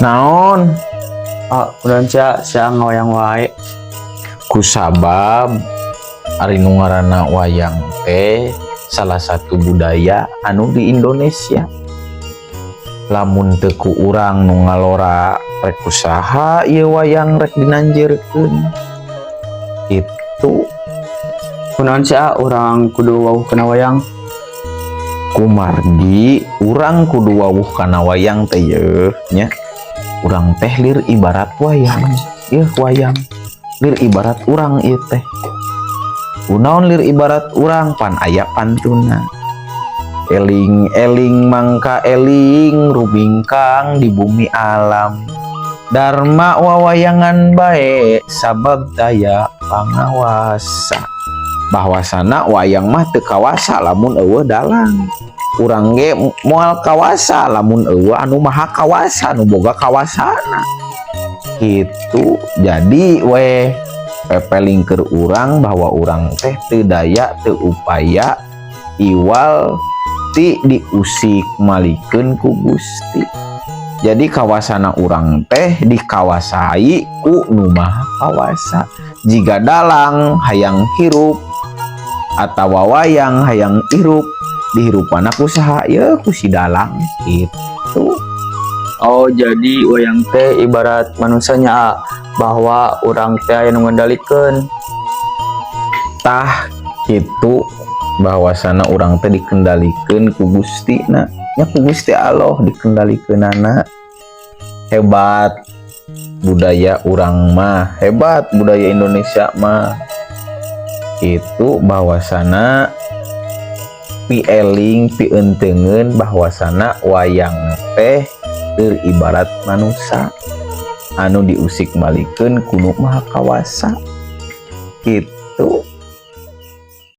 Naon? Ah, kunaon sia sia ngawayang wae? Kusabab ari nu ngaranna wayang teh salah satu budaya anu di Indonesia. Lamun teu ku urang nu ngalora, rek ku saha ieu wayang rek dinanjeurkeun itu? Kunaon sia urang kudu wawuh kana wayang? Kumargi urang kudu wawuh kana wayang teh yeuh nya, urang teh lir ibarat wayang. Yeuh, wayang lir ibarat urang ieu teh. Kunaon lir ibarat urang? Pan aya pantuna, "Eling eling mangka eling rumingkang di bumi alam Dharma wawayangan bae sabab daya pangawasa," bahwasana wayang mah teu kawasa lamun euweuh dalang. Urang ge moal kawasa lamun euweuh anu maha kawasa, anu boga kawasana gitu. Jadi weh pepeling keur urang bahwa urang teh teu daya teu upaya iwal ti diusik malikeun ku Gusti. Jadi kawasana urang teh dikawasai ku nu maha kawasa. Jika dalang hayang hirup atawa wayang hayang hirup, dihirupana ku saha? Ya ku si dalang gitu. Oh, jadi wayang teh ibarat manusianya, ah, bahwa urang teh aya nu ngendalikeun. Tah gitu, bahwasana urang teh dikendalikeun ku Gusti na nya, ku Gusti Allah dikendalikeunana. Hebat budaya urang mah, hebat budaya Indonesia mah itu, bahwasana pieling pientengeun bahwasana wayang teh keur ibarat manusia anu diusik malikeun ku nu maha kawasa gitu.